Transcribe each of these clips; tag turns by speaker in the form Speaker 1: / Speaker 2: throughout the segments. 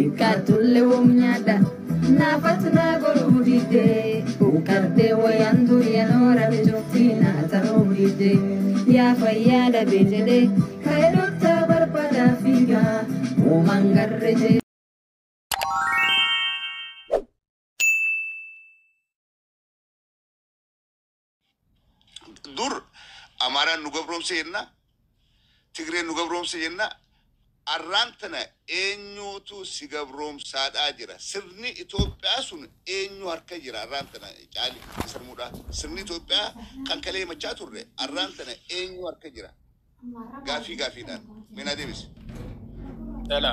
Speaker 1: Xiqqaattullee woom nyaadha. Naafatu naa goruu didee. Huqqattee wayaan durii noora bichoftii naa ta'uu didee. Yaa fayyaa dhabee jedhee ka'ee doktaa barbaadaa fiigaa. Uumaan garree jee.
Speaker 2: Dur Amaaraan nu gabroomse jenna, Tigreen nu gabroomse jenna. Arraan tana eenyuutu si gabroomsaadhaa jira? Sirni Itoophiyaa sun eenyu harka jira arraan tana, Caali sarmuudha? Sirni Itoophiyaa kan kalee machaa turre arraan tana eenyu harka jira? Gaafii gaafiidhaan. Mee naa deebisi.
Speaker 3: Dhala.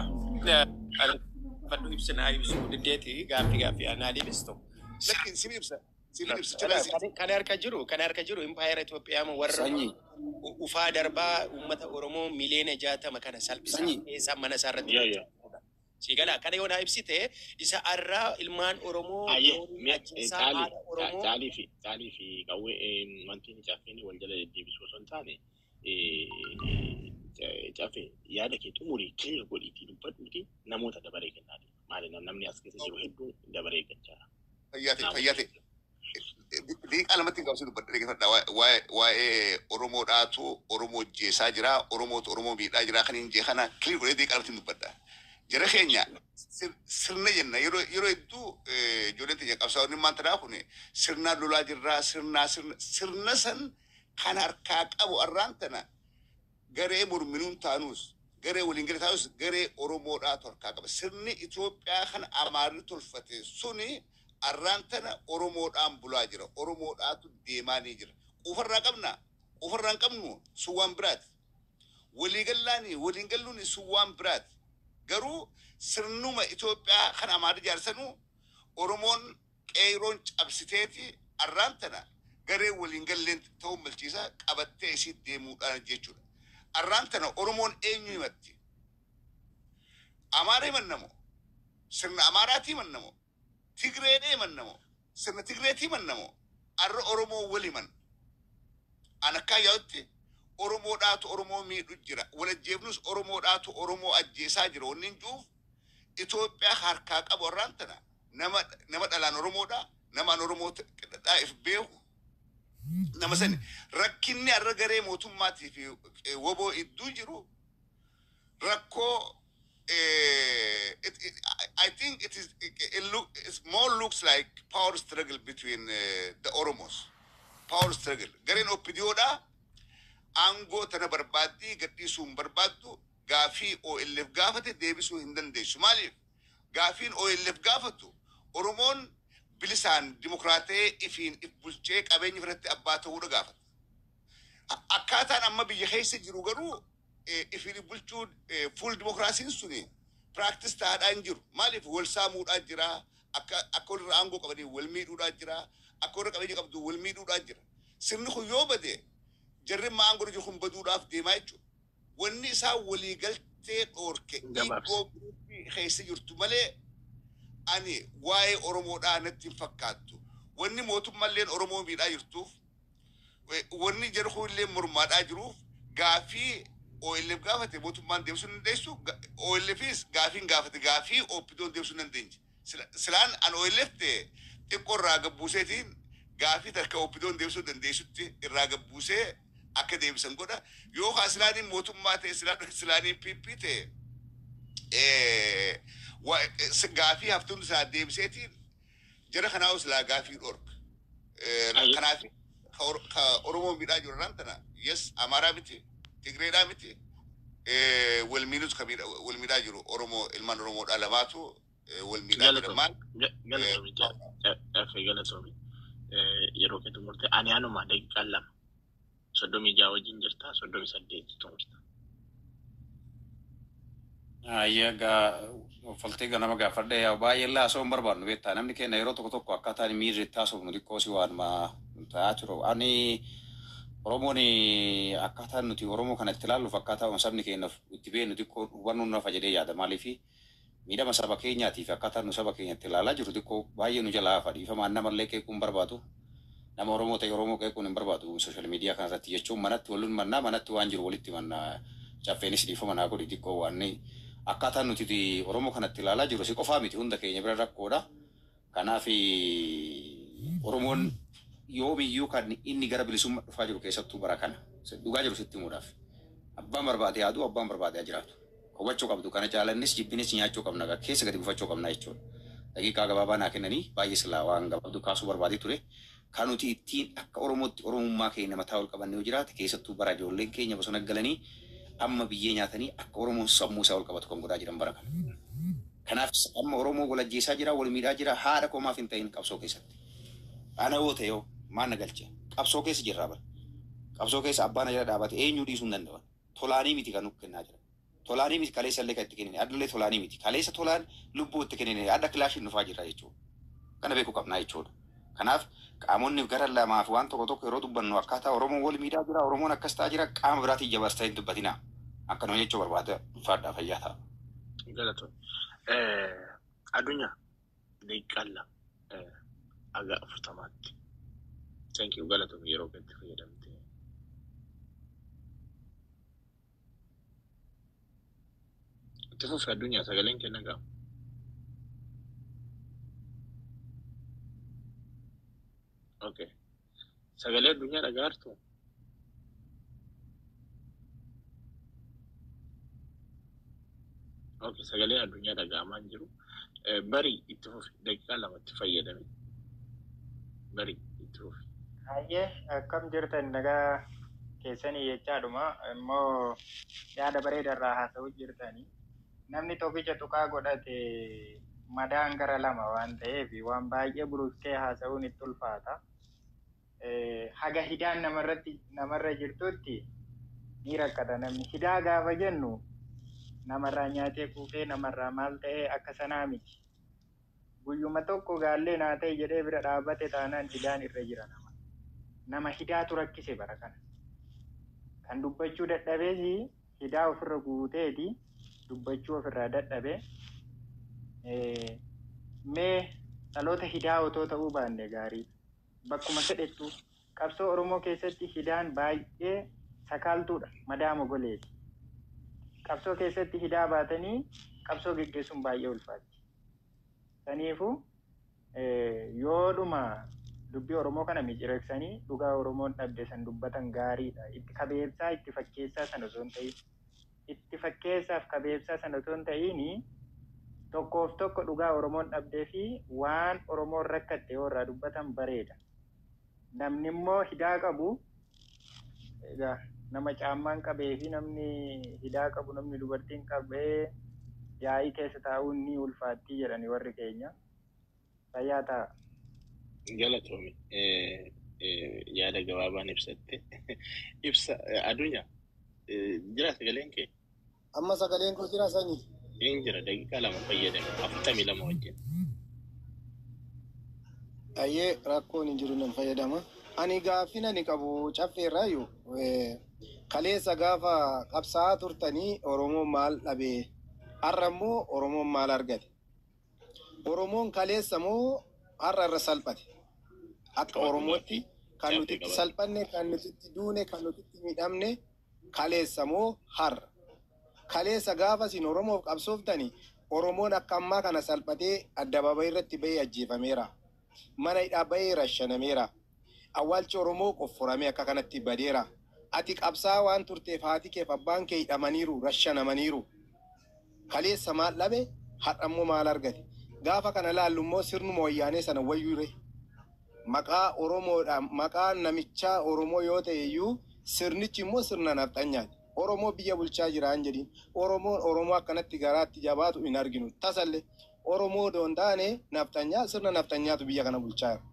Speaker 3: Fadhu ibsa naa ibsu diddeeti, gaaffii gaaffii naa deebistu.
Speaker 2: Lakkin sin ibsa. Sin ibsa. Calaasi.
Speaker 3: Kan harka jiru impaayera Itoophiyaa warra
Speaker 4: Sanyii.
Speaker 3: ufaa darbaa uummata Oromoo miliyoona 60 kana salphisa.
Speaker 4: Sanyii.
Speaker 3: Keessaa mana isaa irratti.
Speaker 5: Yaa yaa.
Speaker 3: Si gala kana yoo naa ibsite, isa arraa ilmaan Oromoo
Speaker 5: Ayyee,
Speaker 3: doonii
Speaker 5: mee
Speaker 3: ajjeesaa
Speaker 5: caalii
Speaker 3: haadha Oromoo.
Speaker 5: Caalii fi qawwee wanti inni caffeen wal jala deddeebisuu osoo hin taane, caffee yaada kee xumurii clear godhiitii dubbadhuuti namoota dabaree kennaati. Maali, namni as keessa jiru hedduun dabaree eeggachaa.
Speaker 2: Fayyaa ta'e, fayyaa ta'e. Daqiiqaa lamatti hin qabsiisu, dubbadha, dhaggeeffadha. Waa'ee Oromoodhaatu Oromoo jeesaa jira, Oromootu Oromoo miidhaa jira kan hin jee kana clear godhee daqiiqaa lamatti hin dubbadha. Jara keenya, sirna jenna yeroo hedduu, ijoolleen teenya qabsaa'onni maal tadaa kun sirnaan lolaa jirraa, sirnaa sirna san kan harkaa qabu arraan tana garee morminuun taanuus, garee waliin garee taanus, garee Oromoodhaatu harkaa qaba. Sirni Itoophiyaa kan Amaarri tolfate suni arraan tana Oromoodhaan bulaa jira. Oromoodhaatu deemaa ni jira. Quufarraa qabna. Quufarraa hin qabnu sun waan biraati. Waliigallaani waliin galluun sun waan biraati. Garuu sirnuma Itoophiyaa kan Amaarri jaarsanuu Oromoon qeeroon cabsiteeti arraan tana garee waliin galleen ta'uu malchiisa qabattee isii deemuudhaan jechuudha. Arraan tana Oromoon eenyu himatti? Amaara himannamo? Sirna Amaaraatii himannamo? Tigreedhee himannamo? Sirna Tigreetii himannamo? Arra Oromoo wal himan. An akkaan yaa'utti Oromoodhaatu Oromoo miidhu jira. Wal ajjeefnus Oromoodhaatu Oromoo ajjeesaa jira. Wanni hin juuf Itoophiyaa harkaa qabu arraan tana nama dhalaan Oromoodha. Nama an Oromoo if beeku. Nama sani rakkinni arra garee mootummaatii fi woboo idduu jiru rakkoo I think it is it, it look it more looks like power struggle between the Oromos. Power struggle. Gareen OPDOdha. Aangoo tana barbaaddii gadhiisuu hin barbaaddu, gaafii OLF gaafate deebisuu hin dandeessu. Maaliif? Gaafiin OLF gaafatu Oromoon bilisaan dimokiraatee ifiin if bulchee qabeenya irratti abbaa ta'uudha gaafata. Akkaataan amma biyya keessa jiru garuu ifiin if bulchuun full dimokiraasiin suni practice ta'aadhaa hin jiru. Maaliif? Wal saamuudhaa jira, akka walirra aangoo qabanii wal miidhuudhaa jira, akka warra qabeenya qabdu wal miidhuudhaa jira. Sirni kun yoo bade jarri amma aangoo irra jiru kun baduudhaaf deemaa jechuudha. Wanni isaa walii galtee dhoorke
Speaker 5: Gabaabsa.
Speaker 2: ego groupii keessa jirtu malee ani waa'ee Oromoodhaa natti hin fakkaattu. Wanni mootummaalleen Oromoo miidhaa jirtuuf, wanni jarri kun illee mormaadhaa jiruuf, gaafii OLF gaafate mootummaan deebisuu hin dandeessu. OLFis gaafiin gaafate gaafii OPDOon deebisuu hin dandeenye. Silaan an OLF ta'e xiqqoo irraa gabbuuseetiin gaafii takka OPDOon deebisuu dandeessutti irraa gabbuusee akka deebisan godha. Yookaan silaaniin mootummaa ta'e, silaaniin PP ta'e gaafii haftuun isaa deebiseetiin jara kanaa silaa gaafii dhorka. Kanaaf ka Oromoo miidhaa jiru irraan tana yes Amaaraa miti, Tigreedhaa miti, wal miidhus ka wal miidhaa jiru Oromoo, ilmaan Oromoodhaa lamaatu wal miidhaa jira.
Speaker 5: Galatoomi.
Speaker 2: Maal
Speaker 5: Galatoomi, caffee, galatoomi. Yeroo kee xumurte, ani anuma daqiiqaa 2 36 wajjin jirta, 38 xumurta.
Speaker 4: Ayyaga uffaltee ganama gaafadhee yaa baay'ee illee haasa'uu hin barbaannu, beektaa, namni keenya yeroo tokko tokko akkaataan miirri itti haasofnu xiqqoo si waanuma ta'aa jiru. Ani Oromoon akkaataan nuti Oromoo kana itti ilaalluuf akkaataa sabni keenya itti beeknu xiqqoo hubannuun nafa jedhee yaada. Maaliifi, miidhama saba keenyaatii fi akkaataan nu saba keenya itti ilaalaa jiru xiqqoo baay'ee nu jalaa hafa. Dhiifamaan namallee qeequu hin barbaadu. Nama Oromoo ta'e Oromoo qeequun hin barbaadu social media kanarratti jechuun, manatti waliin mannaa, manatti waan jiru walitti mannaa. Caffeenis dhiifama naa godhi, xiqqoo waan Akkaataan nuti Oromoo kanatti ilaalaa jiru si qofaa miti, hunda keenya bira rakkoodha. Kanaaf Oromoon yoomiyyuu kan inni gara bilisummaa dhufaa jiru keessattuu bara kana. Dhugaa jiru sitti himuudhaaf. Abbaan barbaade yaadu, abbaan barbaade haa jiraatu. Hubachuu qabdu kana, jaalannis jibbinis nyaachuu qabna, keessa gadi buufachuu qabna jechuudha. Daqiiqaa gabaabaa naa kennanii baay'ee silaa waan gabaabduu kaasuu barbaadee ture. Kan nuti ittiin akka Oromootti Oromummaa keenya mataa ol qabannee yoo jiraate, keessattuu bara ijoolleen keenya bosona galanii amma biyyee nyaatanii akka Oromoon sammuu isaa ol qabatu kan godhaa jiran bara kana. Kanaaf amma Oromoo wal ajjeesaa jira, wal miidhaa jira, haadha komaaf hin ta'in qabsoo keessatti. Ana yoo ta'e yoo maal na galche? Qabsoo keessa jirraa bara. Qabsoo keessa abbaan jala dhaabate eenyuu dhiisuu hin danda'an. Tolaanii miti kan nu kennaa jiran. Tolaanii miti kaleessa illee kan itti kennine, addallee tolaanii miti. Kaleessa tolaan lubbuu itti kennine, adda kilaashiin dhufaa jirra jechuudha. Kana beekuu qabnaa jechuudha. Kanaaf qaamonni gara lamaaf waan tokko tokko yeroo dubbannu akkaataa Oromoon wal miidhaa jira, Oromoon akkas ta'aa jira, qaama biraatiin jabaas ta'e hin dubbatinaa. Akkanuma jechuu barbaada, ulfaadhaa, fayyaa ta'a.
Speaker 5: Galatoon. Addunyaa, daqiiqaa 2 haga 40tti. Thank you, galatoon yeroo keetti fayyadamte. Itti fufi addunyaa, sagaleen kenna ga'a. Okay. Sagalee addunyaa dhagaartu? Okay, sagalee addunyaa dhaga'amaa hin jiru. Bari itti fufi, daqiiqaa 2tti fayyadame. Bari, itti fufi.
Speaker 6: Hayyee, akkam jirtan? Nagaa keessanii jechaadhuma immoo yaada bareeda irraa haasa'uu jirtanii. Namni tokkicha tuqaa godhate madaan gara lama waan ta'eef waan baay'ee buruqsee haasa'uun itti ulfaata. Haga hidaan namarratti namarra jirtutti ni rakkata namni. Hidaa gaafa jennu namarraa nyaatee quufee namarraa maal ta'ee akka sanaa miti. Guyyuma tokko gaallee naa ta'e jedhee bira dhaabbate taanaan hidaan irra jira nama. Nama hidaatu rakkise bara kana. Kan dubbachuu dadhabees hidaa ofirra guuteeti dubbachuu ofirraa dadhabe. Mee dhaloota hidaa otoo ta'uu baanne gaarii. Bakkuma fedhettu qabsoo Oromoo keessatti hidaan baay'ee sakaaltuudha. Madaa mogoleeti. Qabsoo keessatti hidaa baatanii qabsoo geggeessuun baay'ee ulfaatti. Saniifuu yoodhuma dubbii Oromoo kana micireeksanii dhugaa Oromoon dhabde san dubbatan gaariidha. Itti kabeebsaa itti fakkeessaa sana osoo hin ta'in, itti fakkeessaaf kabeebsaa sana osoo hin ta'in, tokkoof tokko dhugaa Oromoon dhabdee fi waan Oromoon rakkatte yoo irraa dubbatan bareeda. Namni immoo hidaa qabu egaa nama caammaan qabee fi namni hidaa qabu, namni dubartiin qabee yaa'ii keessa taa'uun ni ulfaattii jedhani warri keenya. Fayyaa ta'a.
Speaker 5: Galatoomi. Yaada gabaabaan ibsatte. Ibsa addunyaa, jira sagaleen kee?
Speaker 7: Amma sagaleen koo jira sanyii?
Speaker 5: Hin jira, daqiiqaa 2 fayyadame, 42 wajjin.
Speaker 7: Ayyee, rakkoon hin jiru, nan fayyadama. Ani gaaffin ani qabu caffeerraayyuu, kaleessa gaafa qabsaa'aa turtanii Oromoon maal dhabee, har'a immoo Oromoon maal argate? Oromoon kaleessa moo har'a irra salphate? Akka Oromootti kan nuti itti salphanne, kan nuti itti duune, kan nuti itti miidhamne kaleessa moo har'a? Kaleessa gaafa isin Oromoof qabsooftani Oromoon akka ammaa kana salphatee addabaabayii irratti bahee ajjeefameera. Mana hidhaa bahee rashanameera. Awwaalchi Oromoo qofforamee akka kanatti badeera. Ati qabsaa waan turteef haati keef abbaan kee hidhamaniiru, rashanamaniiru. Kaleessa maal dhabe, har'a immoo maal argate? Gaafa kana laallu immoo sirnuma wayyaanee sana wayyure. Maqaa Oromoodhaan, maqaa namichaa Oromoo yoo ta'e iyyuu, sirnichi immoo sirna nafxanyaati. Oromoo biyya bulchaa jira hin jedhin. Oromoon Oromoo akkanatti garaatti jabaatu hin arginu. Tasallee Oromoo odoo hin taane nafxanyaa, sirna nafxanyaatu biyya kana bulchaa jira.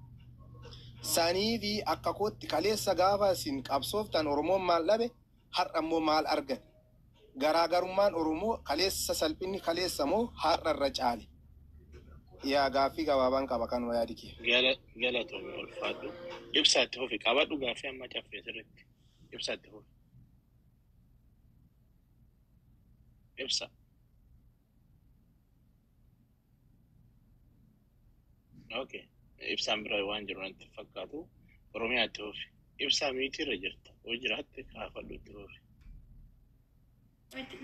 Speaker 7: Sanii fi akka kootti kaleessa gaafa isin qabsooftan Oromoon maal dhabe, har'a immoo maal argate? Garaagarummaan Oromoo kaleessa, salphinni kaleessa moo har'a irra caale? Yaa gaaffii gabaabaan qaba, kanuma yaadi kee.
Speaker 5: Galatoomi, ulfaadhu. Ibsaa, itti fufi, qabadhu gaaffii amma caffee sirriitti. Ibsaa, itti fufi. Ibsa. Okay. Ibsaan bira waan jiru natti fakkaatu. Oromiyaa, itti fufi. Ibsaa, miitii irra jirta. Hoo jiraatte kaafadhu, itti fufi.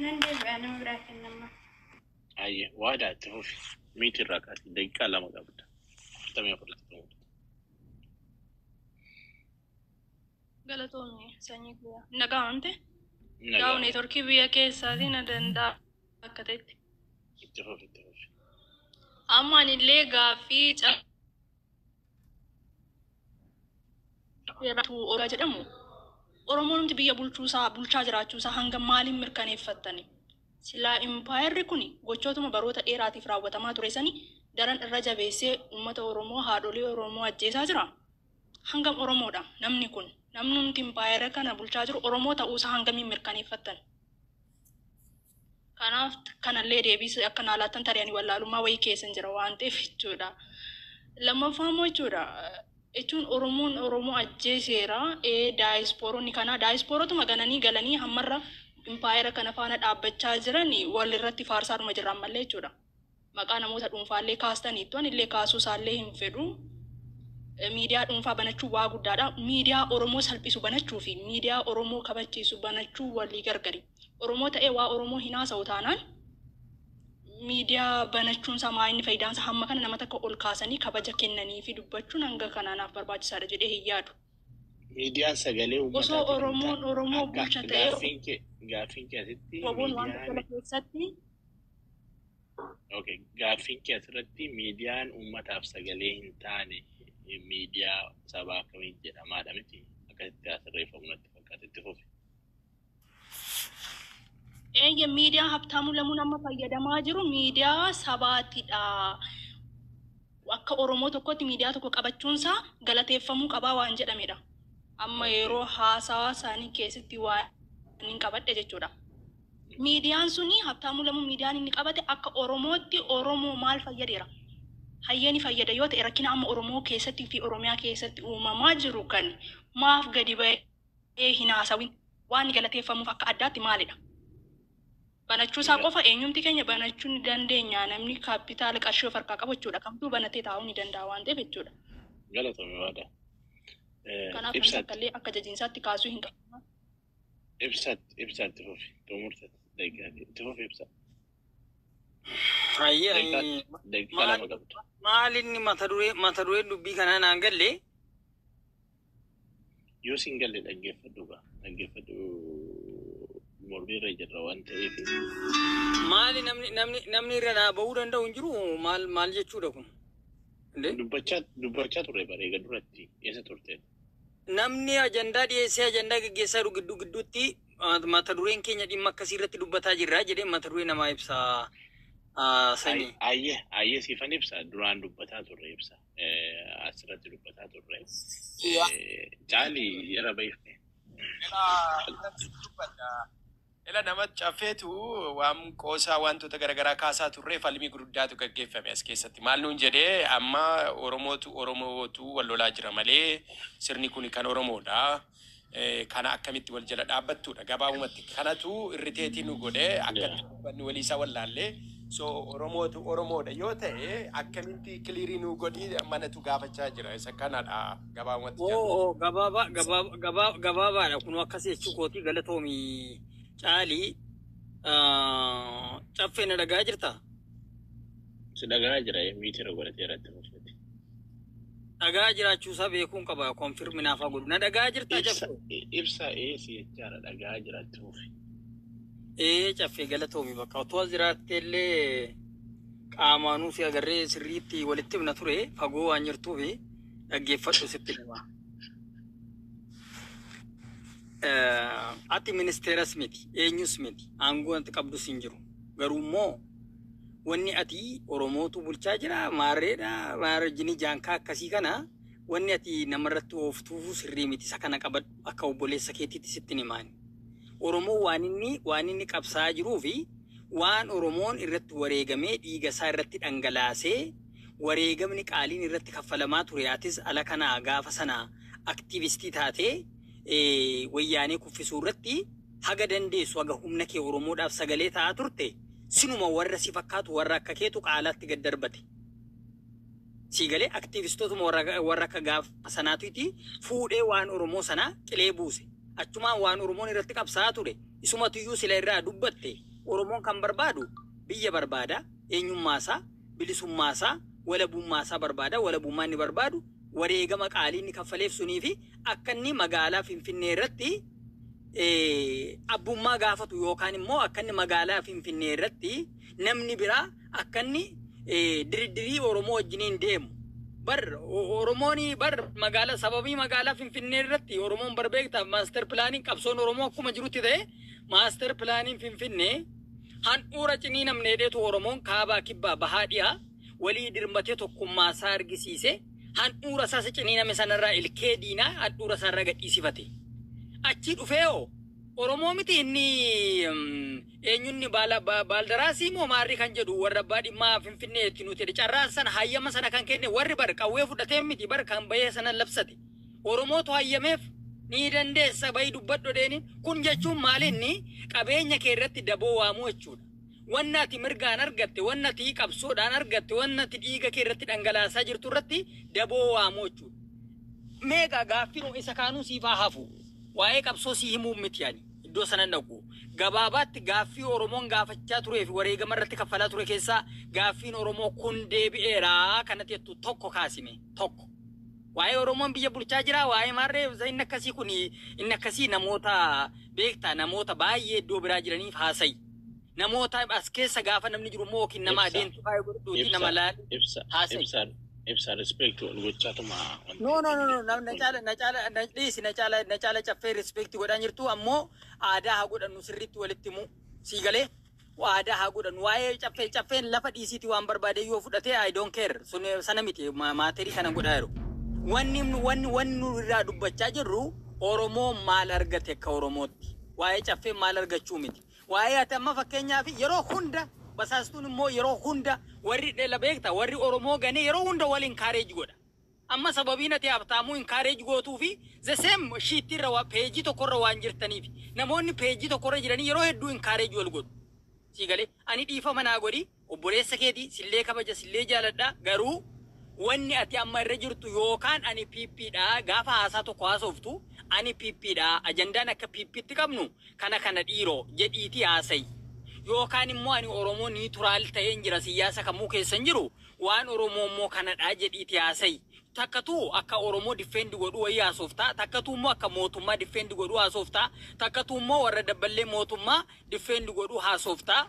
Speaker 8: Nan deebi'a, nama biraa kennama.
Speaker 5: Ayyee waadaa itti fufi. Miiti irraa kaasi daqiiqaa 2 qabda. 44tti xumurta.
Speaker 8: Galatoomii sanyii guyyaa. Nagaa waamte?
Speaker 5: Nagaa.
Speaker 8: Gaa'u neetworkii biyya keessaatiin na danda'a akka ta'etti.
Speaker 5: Itti fufi itti fufi.
Speaker 8: Amma anillee gaaffii caffeeratu ogaa jedhamu Oromoon hundi biyya bulchuusaa bulchaa jiraachuusaa hanga maaliin mirkaneeffattani? Silaa impaayerri kun gochootuma baroota dheeraatiif raawwatamaa ture sani daran irra jabeessee uummata Oromoo haadholii Oromoo ajjeesaa jira. Hangam Oromoodha namni kun? Namni nuti impaayera kana bulchaa jiru Oromoo ta'uusaa hangamiin mirkaneeffattan? Kanaaf kanallee deebii akka naa laattan tarii ani wallaalummaa wayii keessan jira waan ta'eef jechuudha. Lammaffaa immoo jechuudha jechuun Oromoon Oromoo ajjeeseera daayisporoonni kana daayispoorotuma gananii galanii hammarra impaayera kana faana dhaabbachaa jiran walirratti faarsaadhuma jirra ammallee jechuudha. Maqaa namoota dhuunfaallee kaastaniittu anillee kaasuu isaallee hin fedhu. Miidiyaa dhuunfaa banachuu waa guddaadha. Miidiyaa Oromoo salphisu banachuu fi miidiyaa Oromoo kabachiisu banachuu walii gargari. Oromoo ta'ee waa Oromoo hin haasa'u taanaan miidiyaa banachuun isaa maa inni faayidaan isaa hamma kana nama takka ol kaasanii kabaja kennanii fi dubbachuun hanga kana naaf barbaachisaadha jedhee hin yaadu.
Speaker 5: Miidiyaan sagalee
Speaker 8: Osoo
Speaker 5: uummataatiif hin
Speaker 8: Oromoon
Speaker 5: taane.
Speaker 8: Oromoo
Speaker 5: Akka
Speaker 8: bulcha ta'ee
Speaker 5: gaaffiin kee asitti
Speaker 8: waboon waan
Speaker 5: miidiyaan
Speaker 8: tokko keessatti
Speaker 5: okay, gaaffiin kee asirratti miidiyaan uummataaf sagalee hin taane miidiyaa sabaa akkamii jedhamaadha miti akkasitti asirreeffamu natti fakkaata itti fufi.
Speaker 8: Eeyya miidiyaa Habtaamuu Lamuun amma fayyadamaa jiru miidiyaa sabaatidha. Akka Oromoo tokkotti miidiyaa tokko qabachuunsaa galateeffamuu qabaa waan jedhamedha. Amma yeroo haasawaa isaanii keessatti waan hin qabadhe jechuudha. Miidiyaan suni Habtaamuu Lamuun miidiyaan inni qabate akka Oromootti Oromoo maal fayyadeera? Hayyee ni fayyada yoo ta'e rakkina amma Oromoo keessatti fi Oromiyaa keessatti uumamaa jiru kan maaf gadi ba'ee hin haasawin waan galateeffamuuf akka addaatti maalidha? Banachuusaa qofa eenyumti keenya banachuu ni dandeenya namni kaapitaala qarshii of harkaa qabu jechuudha. Kamtuu banatee taa'uu ni danda'a waan ta'eef jechuudha.
Speaker 5: Galatoomi waadaa.
Speaker 8: Kanaaf namni
Speaker 5: Ibsaatti
Speaker 8: takka illee akka jajiinsaatti kaasuu hin qabu.
Speaker 5: ibsaatti ibsaatti fufi xumurtatti daqiiqaa itti fufi ibsa.
Speaker 9: Hayyee
Speaker 5: Daqiiqaa 2 qabda.
Speaker 9: Maal inni mata duree dubbii kanaa naan galle
Speaker 5: Yoo siin galle dhaggeeffadhu gaa dhaggeeffadhu mormiirra jirra waan ta'eef.
Speaker 9: Maali namni namni namni irra naa bahuu danda'u hin jiru maal maal jechuudha kun?
Speaker 5: Dubbachaa turre bareega duratti eessa turte?
Speaker 9: Namni ajandaa dhiyeessee ajandaa gaggeessaa jiru gidduu gidduutti mata dureen keenya dhimma akkasii irratti dubbataa jirra jedhee mata duree namaa ibsa sanyii.
Speaker 5: Ayyee ayyee siifan ibsa duraan dubbataa turre ibsa asirratti dubbataa turre. Caali jara baifne.
Speaker 3: Ila nama caffeetu waan qoosaa wantoota garaagaraa kaasaa turre falmii gurguddaatu gaggeeffame as keessatti. Maal nuun jedhee amma Oromootu Oromootu wal lolaa jira malee sirni kun kan Oromoodha. Kana akkamitti wal jala dhaabbattudha. Gabaabumatti kanatu irriteetii nu godhee akkatti dubbanni waliisaa wallaallee so Oromootu Oromoodha yoo ta'e akkamitti clear nu godhii manatu gaafachaa jira. Isa kanadha gabaabumatti.
Speaker 9: Oo gabaabaa gabaabaa gabaabaadha kun akkas jechuu kooti galatoomi caalii caffee na dhagaa jirta?
Speaker 5: Si dhagaa jira miitira godhatee irratti fufeeti.
Speaker 9: Dhagaa jiraachuusaa beekuun qaba confirm naaf haa godhu. Na dhagaa jirta caffee?
Speaker 5: Ibsa eessi jechaadha dhagaa jiraatti fufi.
Speaker 9: Ee caffee galatoomi bakka otoo as jiraatte illee qaamaanuu si agarree sirriitti walitti himna ture fagoo waan jirtuufi dhaggeeffadhu sitti hima. Ati ministeeras miti eenyus miti aangoo ati qabdus hin jiru garuu immoo wanni ati Oromootu bulchaa jira maarreedha maarjini jaankaa akkasii kana wanni ati namarratti ooftuufu sirrii miti isa kana qabadhu akka obboleessa keetiitti sitti himaani. Oromoo waan inni qabsaa jiruu fi waan Oromoon irratti wareegamee dhiiga isaa irratti dhangalaasee wareegamni qaaliin irratti kaffalamaa ture atis ala kanaa gaafa sana aktiivistii taatee wayyaanee kuffisuu irratti haga dandeessu haga humna kee Oromoodhaaf sagalee ta'aa turte sinuma warra si fakkaatu warra akka keetu qaalaatti gad darbate. Sii galee aktiivistootuma warra akka gaafa sanaatuiti fuudhee waan Oromoo sanaa qilee buuse. Achumaan waan Oromoon irratti qabsaa'aa ture isumatuyyuu sila irraa dubbatte Oromoon kan barbaadu Biyya barbaada, eenyummaasaa, bilisummaasaa, walabummaasaa barbaada. Walabummaa inni barbaadu wareegama qaalii inni kaffaleef sunii fi akka inni magaalaa Finfinnee irratti abbummaa gaafatu yookaan immoo akka inni magaalaa Finfinnee irratti namni biraa akka inni diriddirii Oromoo wajjiniin deemu. Bar Oromoon bar magaalaa sababii magaalaa Finfinnee irratti Oromoon bar beektaa, master planiin qabsoon Oromoo akkuma jirutti ta'e, master planiin Finfinnee handhuura cinii namni hedheetu Oromoon kaabaa, kibbaa, bahaa, dhiyaa walii dirmatee tokkummaa isaa argisiise, handhuura isaas ciniiname sanarraa ilkee diinaa handhuura isaarraa gadhiisifate. Achi dhufee hoo Oromoo miti inni eenyunni baaldaraasii moo maarri kan jedhu warra abbaa dhimmaa Finfinnee itti nuti jedhe, carraa sana hayyama sana kan kenne warri bar qawwee fudhatee miti bar kan bahee sana labsate. Oromootu hayyameef, ni dandeessa, bahi dubbadhu deeni. Kun jechuun maalinni qabeenya kee irratti daboo waamuu jechuudha. Wanna ati mirgaan argatte, wanna ati qabsoodhaan argatte, wanna ati dhiiga kee irratti dhangalaasaa jirtu irratti daboo waamuu jechuudha. Meeqa gaaffiin isa kaanuu siif haa hafu. Waa'ee qabsoo si himuu miti ani. Iddoo sana dhaqu. Gabaabaatti gaaffii Oromoon gaafachaa turee fi wareegama irratti kaffalaa ture keessaa gaaffiin Oromoo kun deebi'eera kanatti jettu tokko kaasime tokko. Waa'ee Oromoon biyya bulchaa jira, waa'ee maarree inni akkasii kun, inni akkasii namoota beektaa, namoota baay'ee iddoo biraa jiraniif haasayi. Namoota as keessa gaafa namni jiru immoo yookiin nama
Speaker 5: Ibsa.
Speaker 9: Identify godhuuti nama laali
Speaker 5: Ibsa.
Speaker 9: haasayi.
Speaker 5: Ibsa, ibsa, respect wal gochaatuma wanti.
Speaker 9: No, no, no, no, na caala, na caala, na dhiisi, na caala, na caala caffee respect godhaa jirtu. Ammoo aadaa haa godhannu, sirriitti walitti himu. Sii galee, aadaa haa godhannu. Waa'ee caffee, caffeen lafa dhiisiiti waan barbaade yoo fudhate, I don't care. Sun sana miti matter kana godhaa jiru. Wanni nu irraa dubbachaa jirru Oromoo maal argate akka Oromootti. Waa'ee caffee maal argachuu miti. Waa'ee ati amma fakkeenyaaf yeroo hunda basaastuun immoo yeroo hunda warri dhala beekta, warri Oromoo ganee yeroo hunda wal encourage godha. Amma sababiin ati Habtaamuu encourage gootuu fi the same sheet irra waa peejii tokkorra waan jirtaniif namoonni peejii tokkorra jiranii yeroo hedduu encourage wal godhu. Sii galee, ani dhiifama naa godhi, obboleessa keetii sillee kabaja, sillee jaaladha, garuu wanni ati amma irra jirtu yookaan ani PPdha gaafa haasaa tokko haasoftu, ani PPdha, ajandaan akka PPtti qabnu kana kana dhiiroo jedhiitii haasayi. Yookaan immoo ani Oromoo neutral ta'een jira, siyaasa kamuu keessa hin jiru, waan Oromoo immoo kanadha jedhiitii haasayi. Takkatu akka Oromoo defend godhuu wayii haasoftaa, takkatu immoo akka mootummaa defend godhuu haasoftaa, takkatu immoo warra dabballee mootummaa defend godhuu haasoftaa.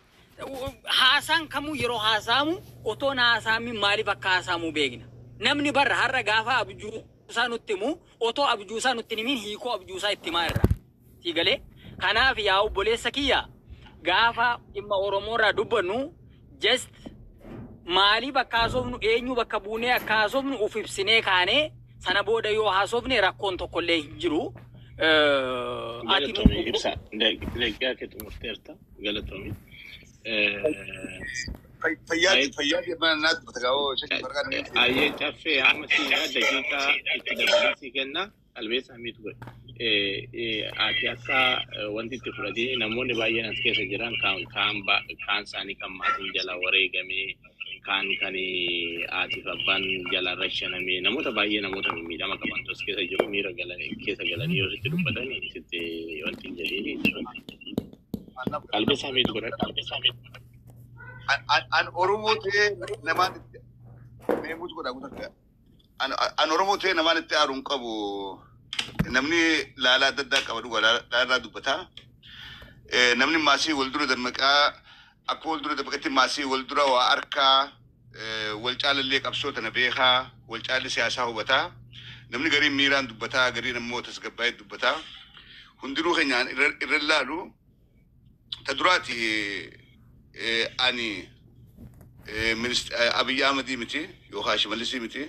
Speaker 9: Haasaan kamuu yeroo haasaamu otoo haasaamin maaliif akka haasaamu beekna. Namni barra har'a gaafa abjuusaa nutti himu otoo abjuusaa nutti himin hiikoo abjuusaa itti himaa irra. Sii galee, kanaaf yaa obboleessa kiyya, gaafa dhimma Oromoo irraa dubbannu just maaliif akka haasofnu, eenyu bakka buunee akka haasofnu uf ibsinee kaanee sana booda yoo haasofne rakkoon tokkollee hin jiru. Ati
Speaker 5: Galatoomii ibsa, daqiiqaa kee xumurteerta, galatoomi.
Speaker 2: Fayyaa fayyaa mana naatti dubbata gaa'oo shakii farqaan.
Speaker 5: Ayyee caffee, amma si daqiiqaa itti dabalii si kenna, qalbeessa miitu godhe. Ati akka wanti itti fudhatee namoonni baay'een as keessa jiran kaan kaan isaanii kan maatiin jala wareegamee, kaan kan haatiif abbaan jala rashanamee, namoota baay'ee, namoota miidhama qaban as keessa jiru, miira galanii keessa galanii yoo sitti dubbatan sitti wanti hin jedhiini. Qalbeessaa miitu godhe, qalbeessaa miitu godhe.
Speaker 2: An Oromoo ta'ee namaan itti meemuutu godhaa guutaa. An Oromoo ta'ee namaan itti aaruun qabu, namni laalaa adda addaa qaba, dhugaa laalaa dubbataa. Namni maasii wal dura dammaqaa, akka wal dura dammaqatti maasii wal dura waa harkaa wal caalallee qabsoo tana beekaa, wal caalli siyaasaa hubataa. Namni gariin miiraan dubbataa, gariin immoo tasgabbaa'ee dubbataa. Hundinuu keenyaan irra laalu ta duraati ani Abiyyi Ahmadii miti yookaan Shimallisii miti,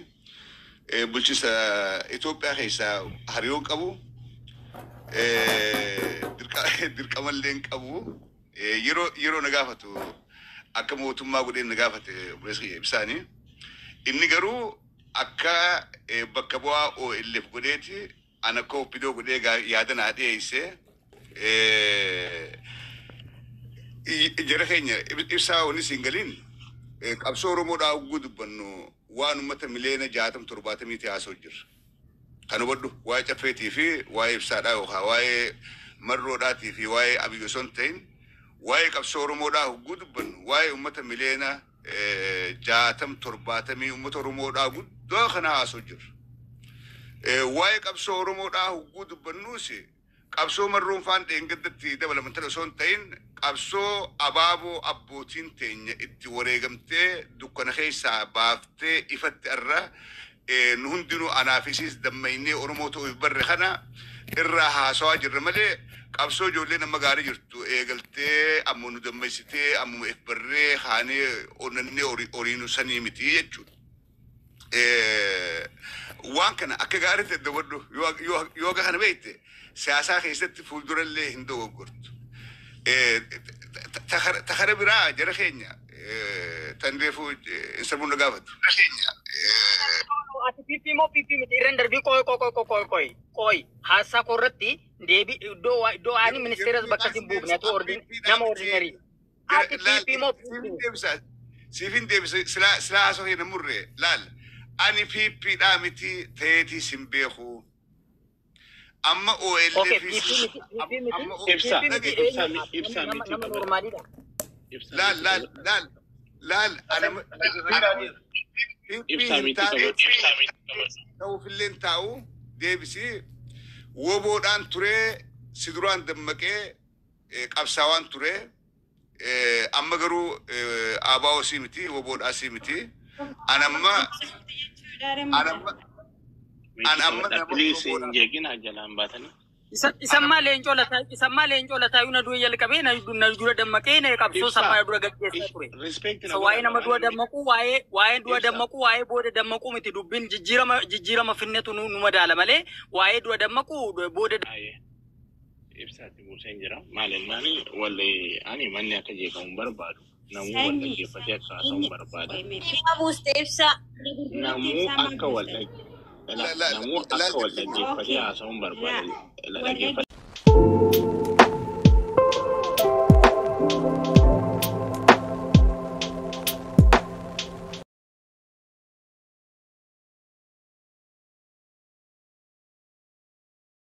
Speaker 2: bulchiinsa Itoophiyaa keessaa hariiroo qabu, dirqamallee hin qabu. Yeroo na gaafatu akka mootummaa godheen na gaafate obboleessa kiyya ibsaanii. Inni garuu akka bakka bu'aa OLF godheeti ana akka OPDO godhee yaada naa dhiyeesse. Jara keenya, ibsaa wanni siin galiin qabsoo Oromoodhaa hogguu dubbannu waan uummata miliyoona 60 70 haasa'u jirra. Kan hubadhu waa'ee caffeetii fi waa'ee ibsaadhaa yookaan waa'ee marroodhaatii fi waa'ee Abiyyi osoo hin ta'in. Waa'ee qabsoo Oromoodhaa hogguu dubbannu, waa'ee uummata miliyoona 60 70 uummata Oromoodhaa guddoo kana haasoo jirra. Waa'ee qabsoo Oromoodhaa hogguu dubbannuus, qabsoo marroonfaan dheengaddatti dabalaman tana osoo hin ta'in, qabsoo abaaboo abbootiin teenya itti wareegamtee dukkana keessaa baaftee ifatti irra nu hundinuu anaafisiis dammaynee Oromoo ta'uu barre kana irraa haasawaa jirra malee, qabsoo ijoolleen amma gaarii jirtu eegaltee ammoo nu dammaysitee ammuma if barree haanee onannee horiinu sanii miti jechuudha. Waan kana akka gaariitti dabbadhu. Yoo akka kana beekte, siyaasaa keessatti fuuldurallee hin dogoggortu. Takara biraa, jara keenya, tan reefu hin na gaafatu.
Speaker 9: Ati PP moo PP miti? Irra darbii. Qoy, qoy, qoy, qoy, qoy, qoy, haasaa koo irratti deebii. Iddoo ani ministeeras bakka sin buufne, ati ordin nama ordinary. Ati PP moo PP miti?
Speaker 2: Siifin deebisa. Silaa haasoo hin murre. Laal, ani PP dhaa miti, ta'eetii sin beeku. Amma OLF
Speaker 9: Okay, PP miti, PP miti.
Speaker 5: Ibsa,
Speaker 9: PP miti.
Speaker 5: ibsa,
Speaker 9: Eenyu
Speaker 5: ibsa
Speaker 9: nama
Speaker 5: miti
Speaker 9: nama
Speaker 5: qabadha.
Speaker 9: normaalidha.
Speaker 5: Ibsa
Speaker 2: Laal
Speaker 5: miti
Speaker 2: laal
Speaker 5: qabadha.
Speaker 2: laal laal, ana PP
Speaker 5: Ibsa
Speaker 2: hin
Speaker 5: miti
Speaker 2: taane
Speaker 5: qabadha. Ibsa miti qabadha.
Speaker 2: ta'uufillee taa'u deebisii. Woboodhaan turee, si duraan dammaqee qabsaawaan turee, amma garuu ABO sii miti, woboodhaa sii miti. Anamma
Speaker 5: Miti
Speaker 2: an amma
Speaker 5: qabadha.
Speaker 2: nama
Speaker 5: Please hin
Speaker 2: Oromoodhaa
Speaker 5: jeeqina, jalaan baatanii.
Speaker 9: Isammaa leencoo lataa, isammaa leencoo lataa na dura jalqabee na dura dammaqee na qabsoo
Speaker 5: Ibsa,
Speaker 9: sammaa dura gaggeessaa ture.
Speaker 5: respect na
Speaker 9: So waa'ee
Speaker 5: godhaa
Speaker 9: nama dura
Speaker 5: namni.
Speaker 9: dammaquu, waa'ee dura
Speaker 5: Ibsa.
Speaker 9: dammaquu, waa'ee booda dammaquu miti dubbiin. Jijjiirama finnetu nu madaala malee waa'ee dura dammaquu booda
Speaker 5: Aye. Ibsaatti buuseen jira. Maal ilmaani walli ani manni akka jeeqamu hin barbaadu. Namuu wal
Speaker 10: Sanyii
Speaker 5: dhaggeeffatee akka haasa'u hin barbaada.
Speaker 11: Dhimma buuste, ibsa.
Speaker 5: Namuu akka wal
Speaker 2: La la
Speaker 5: namuu
Speaker 2: laal
Speaker 5: akka wal dhaggeeffatee
Speaker 10: Okay.
Speaker 5: haasa'u hin barbaada.
Speaker 10: La
Speaker 5: La
Speaker 10: warra
Speaker 5: dhaggeeffadhaa.